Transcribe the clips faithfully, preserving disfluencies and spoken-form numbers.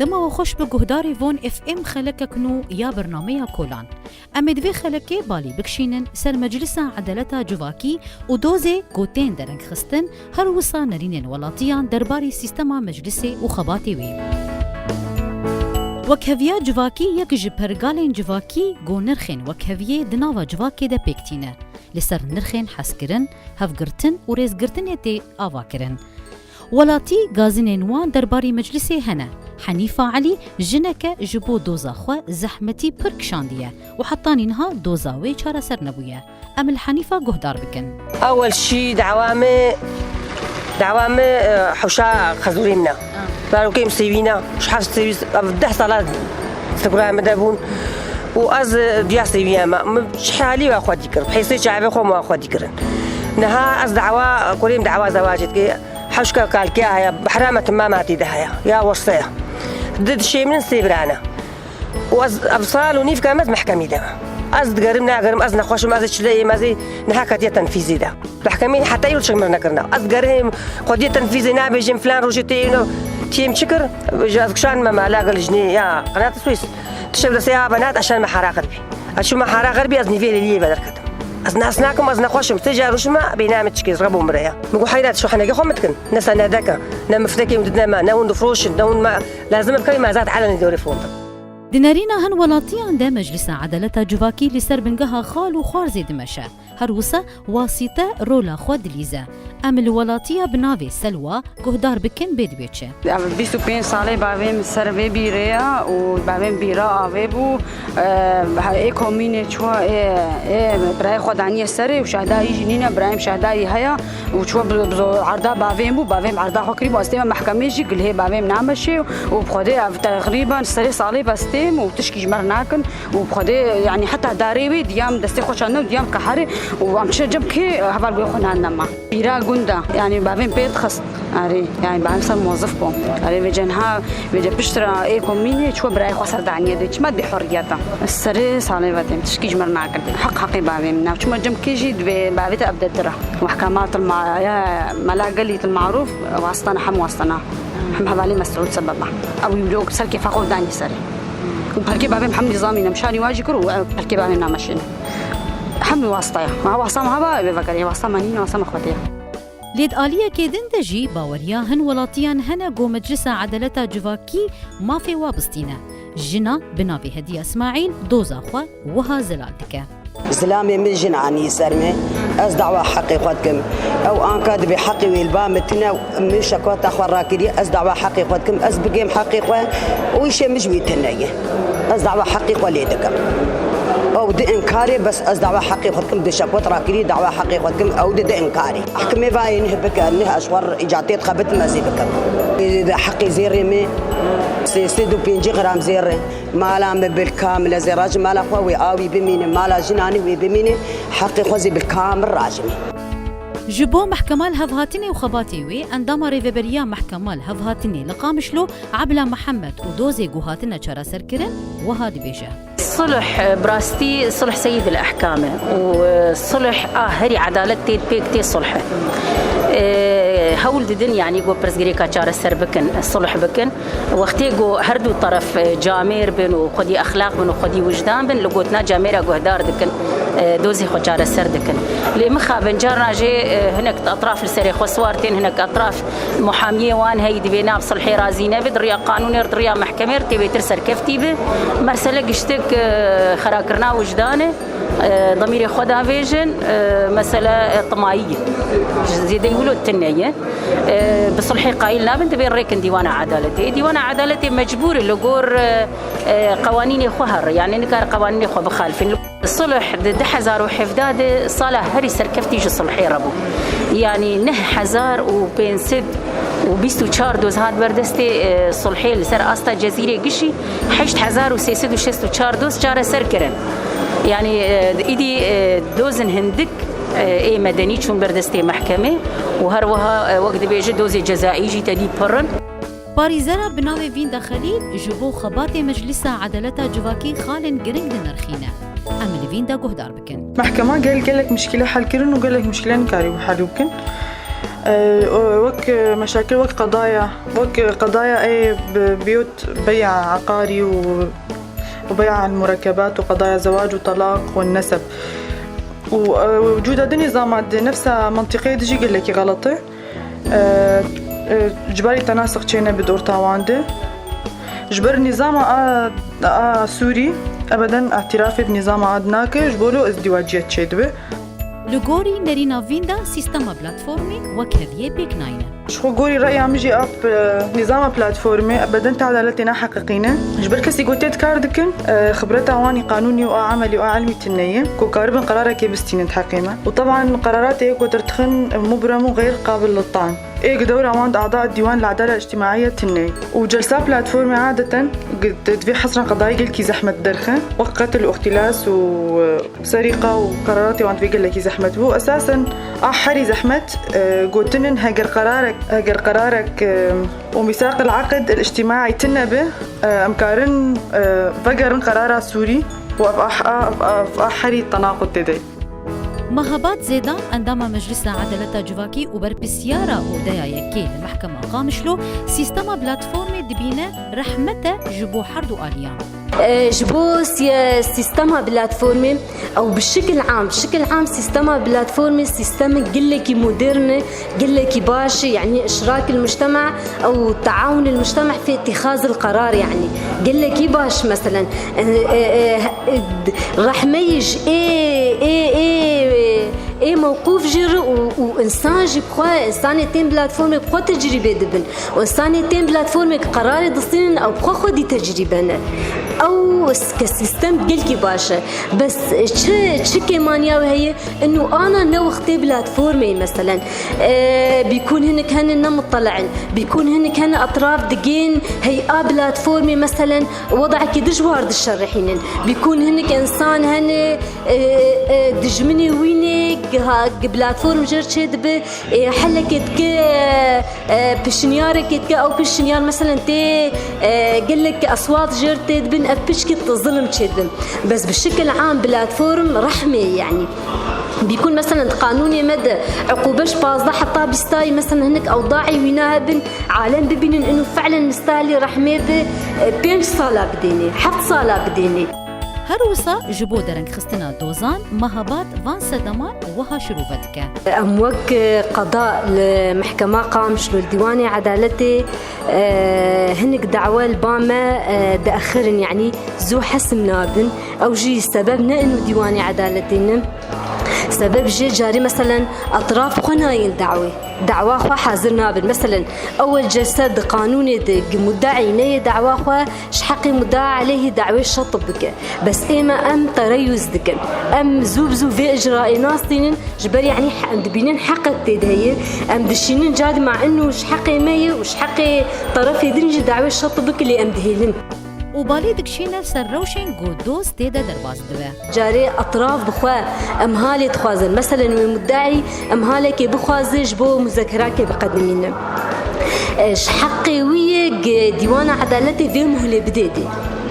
Dema we xweş bi guhdarê Von F M xelekek nû ya bernameya Kolan. Em ê di vê xelekê balî bikişînin ser Meclisa Edaleta Civakî û dozê ku tên derengxistin, her wisa nerînên welatiyan derbarê sîstema meclisê û xebatê wê. Wekheviya civakî yek ji pergalên civakî ku nirxên wekheviyê di nava civakê de pêk tîne. Li ser nirxên hezkirin, hevgirtin û rêzgirtinê tê avakirin. Welatî gazinên wan derbarê meclisê hene. Henîfa Elî jineke ji bo doza xwe zehmetî pir kişandiye û hetanî niha doza wê çareser nebûye. Em li Henîfa guhdar bikin. Ewel şî dawa me, dawa me, e, hewşa xezûrê min e. Zarokê min sêwî ne, ji heft sêwî, ev deh sala stikura min de bûn. Û ez, e, diya sêwiya me, min ji halî wa xwe dîkir, hêsê çavê xwe min wa xwe dîkirin. Niha ez dawa, kurê min dawa zewacê dike. Hewşka kalkiya heye, behra me timama tê de heye, ya werse ye. Di dişê min sê birane. Û ez ev sal û nîvka me ez mehkemî de. Ez digerim, nagerim, ez nexweşim, ez çile yêm, ez ê niha ketiye tenfîzê de. Mehkemê heta îro çik mir nekirina. Ez digerim, xwediyê tenfîzê nabêjim, filan rojê tê îno, têm çi kir? Ji ez kişan me mala gel jinê ya qenat Swîs. Tişev destê ya benat, eşan me hara xerbî. Ez çûme hara xerbî, ez nîvê lêliyê ve derketim. Ez nas nakim, ez nexweşim. Sê car rojime bêname çikê, zira bû mire ya. Min got, heyra, tu şohenekê xwe min dikin. Ne senedeke, ne miftekê min didine me, ne hûn difroşin, ne hûn me lazim e bikevî me zat elenê dewrê frontin. Di nerîna hin welatiyan de Meclisa Edaleta Civakî li ser bingeha xal û xwarzê dimeşe. Her wisa wasîte rola xwe dilîze. Em li welatiya bi navê Selwa guhdar bikin bê dibê çi. Ev bîst û pênc salê bavê min ser vê bîrê ye û bavê min bîra avê bû. Ê komînê çû, ê, ê birayê xwe daniye serê û şahdayî jî nîne, birayê min şahdayî heye û çû bi, bi zor erda bavê min bû, bavê min erda xwe kirî bû, ez tême mehkemê jî gilhê bavê min nameşê û bi Xwedê ev teqrîben serê salê bes têm û tişkî ji me re nakin û bi Xwedê, yanî heta darê wê diya min destê xwe çandin û diya min keherê û em çine cem kê heval guhê xwe nandin me. Pîra gund e, yanî bavê min pê dixist. Erê, yanî bavê min ser mozif bû. Erê, vêce niha, vêce piştre ê komînê çû birayê xwe ser daniye dê. Çima dibê hurriyet e? Ez serê salê ve têm, tişkî ji me re nakin. Heq heqê bavê min e. Çima cem kê jî dibê bavê te ev de dire. Mehkemat il ma-, ya, Mela Gelî il Marûf, wastana hem wastana. Hem hevalê Mesûd sebeba. Ew wî wilo ser kêfa xwe danî serê. Û perkê bavê min hem nîzamî ne, şanî wa jî kir û, e, perkê bavê min nameşîne. Hem wasta ye. Ma wasta me heba, ê bê vegerê, wasta me nîne, wasta me xwedê ye. Lê di aliyekê din de jî baweriya hin welatiyan hene ku Meclisa Edaleta Civakî mafê wa bistîne. Jina bi navê Hediya Îsmaîl doza xwe wiha zelal dike. Zilamê min jin anî ser min. Ez dawa heqê xwe dikim. Ew anka dibê heqê wê li ba min tune, min şekata xwe rakiriye, ez dawa heqê xwe dikim. Ez bigêm heqê xwe, û îşê min ji wî tune ye. Ez dawa heqê xwe lê dikim. Ew di inkarê, bes ez dawa heqê xwe dikim, di şekwet rakirî, dawa heqê xwe dikim, ew di, di inkarê. Hikimê vayê nih bike, nih ez xwe îcatê dixebit mezî bikim. Heqê zêrê me sê sed û pêncî gram zêr e. Mala me bil kamil e, zêra ji mala xwe wê awî bimîne, mala jina nih wê bimîne, heqê xwe zî bil kamil rajimî. Ji bo Mehkema li Hevhatinê û xebatê wê, endama Rêveberiya Mehkema li Hevhatinê li Qamişlo, Ebla Mihemed û dozê ku hatine çareserkirin, wiha dibêje. Sulh, bi rastî sulh seyîd el ehkam e û, e, sulh a herî edalet tê pêk tê sulh e. E, hewl didin, yanî ku pirsgirêka çareser bikin, sulh bikin. Wextê ku her du teref, e, camêr bin û xwedî exlaq bin û xwedî wijdan bin, li gotina camêra guhdar dikin, e, dozê xwe çareser dikin. Lê mixabin carna jê, e, hinek etraf li serê xwe siwar tên, hinek etraf muhamiyê wan heyî dibê nav sulhê razî nebit, riya qanûnê re, di riya mehkemê re tê bêtir serkeftî bi. Mesele giştik, e, xerakirina wijdanê, e, demîrê xwe davêjin, e, mesele, e, timayî ye. Zêdeyî wilo tune ye. E, bi sulhê qayîl nabin, dibê rêkin Dîwana Edaletê. Dîwana Edaletê mecbûr e li gor, e, e, qewanînê xwe here, yanî nikare qewanînê xwe bixalifin. Sulh di du hezar û hevdeh de sala herî serkeftî ji sulhê re bû. Yanî neh hezar û pênc sed û bîst û çar doz hat ber destê, e, sulhê li ser asta Cezîrê Gişî heşt hezar û sê sed û şêst û çar doz çareser kirin. Yanî, e, îdî, e, dozin hindik, e, ê medenî çûn ber destê mehkemê û her wiha, e, wek dibêje dozê cezaî jî tedî pir in. Parêzera bi navê Vînda Xelîl ji bo xebatê Meclisa Edaleta Civakî xalên giring dinirxîne. Em li Vînda guhdar bikin. Mehkema gel gelek mişkîle hel kirin û gelek mişkîle nikarîbû helû bikin. Ee, o, wek, e, meşakil wek qedaya, wek qedaya ê bi-, biyot bey'a aqarî û, û bey'a el-murekebat û qedaya zewac û talaq û neseb. Û, e, wicûda di nîzama di nefsa mentiqeyê de jî gelekî xelet e. E, e, ji barî tenasiq çêne bi dorta wan de. Ji ber nîzama a, a Sûrî ebeden îtirafê bi nîzama a dinake, ji bo lo izdîwaciyet çêdibe. Li gorî nerîna vîn de sîstema platformê wekheviyê pêk nayîne. Ji xwe gorî reya min jî a p-, nîzama platformê ebeden ti edaletê neheqiqî ne. Ji ber kesî ku tê di kar dikin, e, xibreta wan î qanûnî û a emelî û a ilmî tune ye ku karibin qerarekê bistînin di heqê me. Û teban qeraratê ku dertixin mubram û xeyr qabil li tan. Ê ku dewra wan di ada dîwan li edala îctimaiye tune ye. Û celsa platformê adeten gi-, di-, divê hesran qedayî gelkî zehmet derxe. Wek qetil û îxtîlas û, e, serîqa û qeraratê wan divê gelekî zehmet bû. Esasen a herî zehmet, e, gotinin heger qerarek, heger qerarek, e, û mîsaq el-eqd el-îctimaî tune be, e, em karin, e, vegerin qerara Sûrî û ev a, ev a, ev a herî tenaqud tê de. Mehabad Zêdan, endama Meclisa Edaleta Civakî û berpirsyara odeya yekê li Mehkema Qamişlo, sîstema platformê dibîne rehmet e ji bo her du aliyan. E, ji bo siye-, sîstema platformê ew bi şikil am, şikil am sîstema platformê sîstemê gelekî modern e, gelekî baş e, yanî işrak il-mujtema ew teawun il-mujtema fi îtîxaz il-qerar, yanî gelekî baş, meselen, e, e, e, e, rehmeyî ji ê, ê, ê, ê mewqûf jî re û, û însan jî bi xwe, însanê tên platformê bi xwe tecrîbê dibin. Û însanê tên platformê ku qerarê distînin, ew bi xwe xwedî tecrîbe ne. Ew s-, ke sîstem gelkî baş e. Bes çi, çi kêmaniya wê heye? Inu ana ne wextê platformê, meselen. E, bîkûn hinik hene ne mutele'in. Bîkûn hinik hene etraf digên hey'a platformê, meselen, wed'ekî dijwar dişerihînin. Bîkûn hinik însan hene, e, e, dijminê wî ne, giha, gi platform jêr çêdibe, e, helekê dike, e, pişniyareke dike, ew pişniyar, meselen, tê, e, gelek eswat jêr tê dibin, ev piçkî zilm çêdibin. Bes bi şikil am platform rehmê, yanî. Bîkûn, meselen, di qanûnê me de uqûbe ji pazdeh heta bîst ayî, meselen, hinek ewdaî wîna hebin, alem bibînin, inu fi'len mistehlî rehmê bi, e, pênc sala bidênê, heft sala bidênê. Her wisa ji bo derengxistina dozan, Mehabad van sedeman wiha şirove dike. Em wek, e, qeda li Mehkema Qamişlo, li Dîwanê Edaletê, e, hinek dawe li ba me, e, diaxirin, yanî zû hesim nabin. Ew jî sebeb ne inu Dîwanê Edaletê ne. Sebeb jê carê, meselen, etraf xwe nayên dawê. Dawa xwe hazir nabin. Meselen, ewel celse di qanûnê de gi muddaî neyê dawa xwe, ji heqê muddaa aleyhî dawê şetib bike. Bes ême em tereyuz dikin. Em zû bi zû vê icraê nastînin, ji ber, yanî, em dibînin heqek tê de heye. Em dişînin cadî ma inu ji heqê me ye û ji heqê terefê din jî dawê şetib bike, lê em dihêlin. Û balê dikişîne ser rewşên ku doz tê de derbas dibe. Carê etraf bi xwe em halê dixwazin. Meselen, wê muddaî em halekê bixwaze ji bo muzekerakê biqedimîne. E, ji heqê wî ye gi Dîwana Edaletê vê muhlê bidê dê.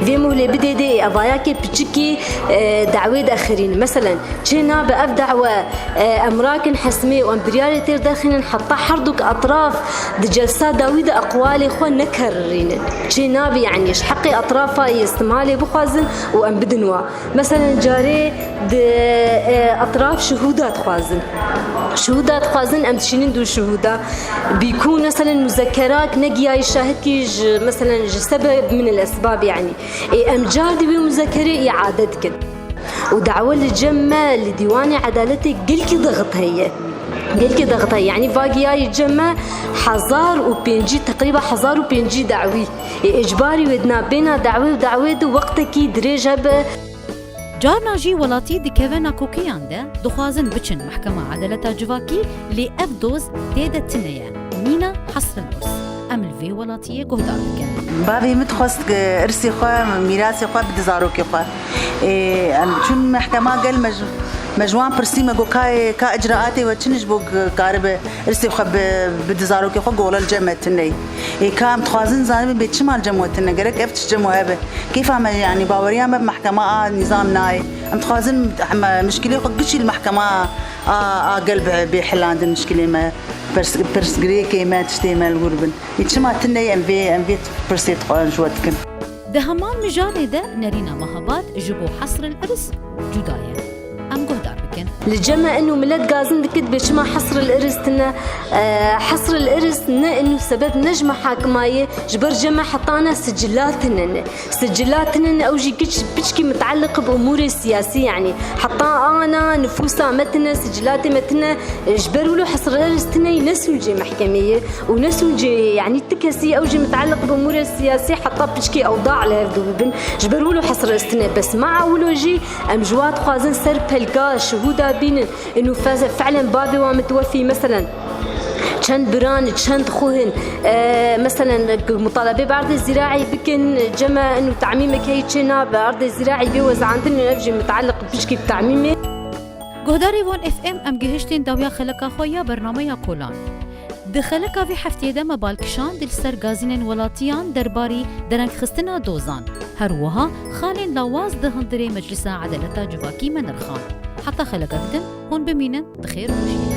Vê muhlê bidê dê, ê evayakê piçikî, e, dawê diaxirîne. Meselen, çê nabe ev dawe, e, em rakin hesimê û em biryarê têr derxînin heta herduk etraf di celsa dawî de eqwalê xwe nekerirînin. Çê nabe, yanî ji heqê etrafa yê istimhalê bixwazin û em bidin wa. Meselen, carê di, e, etraf şuhûda dixwazin. Şuhûda dixwazin, em dişînin du şuhûda. Bîkûn, meselen, muzekerak negiyayî şahidkî ji, meselen, ji sebeb min el esbab, yanî. Ê em car di wê muzekerê îade dikin. Û dawe li cem me li Dîwanê Edaletê gelkî dexit heye. Gelkî dexit heye. Yanî vagiyayî cem me hezar û pêncî, teqrîba hezar û pêncî dawî. Ê ecbarî wê di navbêna dawê û dawê de wextekî dirêj hebe. Carna jî welatî dikeve nakokiyan de, dixwazin biçin Mehkema Edaleta Civakî, lê ev doz tê de tune ye. Mîna Hesrin Urs. Em li vê welatiyê guhdar dikin. Bavê min dixwest ku irsê xwe, mîrasê xwe bide zarokê xwe. Ê, em çûn mehkema gel me ji, me ji wan pirsî, me got, ka, ka icraatê we çi ne ji bo ku karibe irsê xwe bi, bide zarokê xwe, got, wela li cem me tune ye. Ê, ka em dixwazin zanibin bê çima li cem we tune, gerek ev tişt cem we hebe. Kêfa me, yanî baweriya me bi mehkema a nîzam nayê. Em dixwazin hema mişkilê xwe gişî li mehkema a, a gel bi, bê hilandin mişkilê me. Pirs, pirsgirêkê me, tiştê me li wir bin. Ê çima tune ye, em vê, em vê pirsê dixwazin ji we dikin. Di heman mijarê de nerîna mehabad ji bo hesril irs cuda ye. Em guhdar bikin. Li cem me inu milet gazin dikit bê çima hesril irs tine, e, hesril irs ne inu sebeb ne ji me hakimayê, ji ber cem me heta ne sicila tine ne. Sicila tine ne, ew jî giç piçkî miteelliq bi umûrê siyasî, yanî heta ana nifûsa me tine, sicilatê me tine, e, ji ber wilo hesril irs tine ne sûcê mehkemê ye û ne sûcê, yanî ti kesî ew jî miteelliq bi umûrê siyasî heta piçkî ewda li hev du bibin. Ji ber wilo hesril irs tine, bes maa wilo jî em ji wa dixwazin ser pelka şihûda bînin. Inu fez-, felen bavê wa mitwefî, meselen, çend biran, çend xwe hin, e, meselen, mutalebê bi erdê zîraî bikin, cem me inu tamîmek heyî çê nabe, erdê zîraî bê wezandin, ev jî miteelliq pişkî bi tamîmê. Guhdarê Van F M, em gihiştên dawiya xeleka xwe ya bernameya kolan. Di xeleka vê hefteyê de me bal kişand li ser gazînên welatiyan derbarî derengxistina dozan. Her wiha xalên lawaz di hundirê Meclisa Edaleta Civakî me nirxand. Heta xelekek din, hûn bimînin, bi xêr û xweşiyê.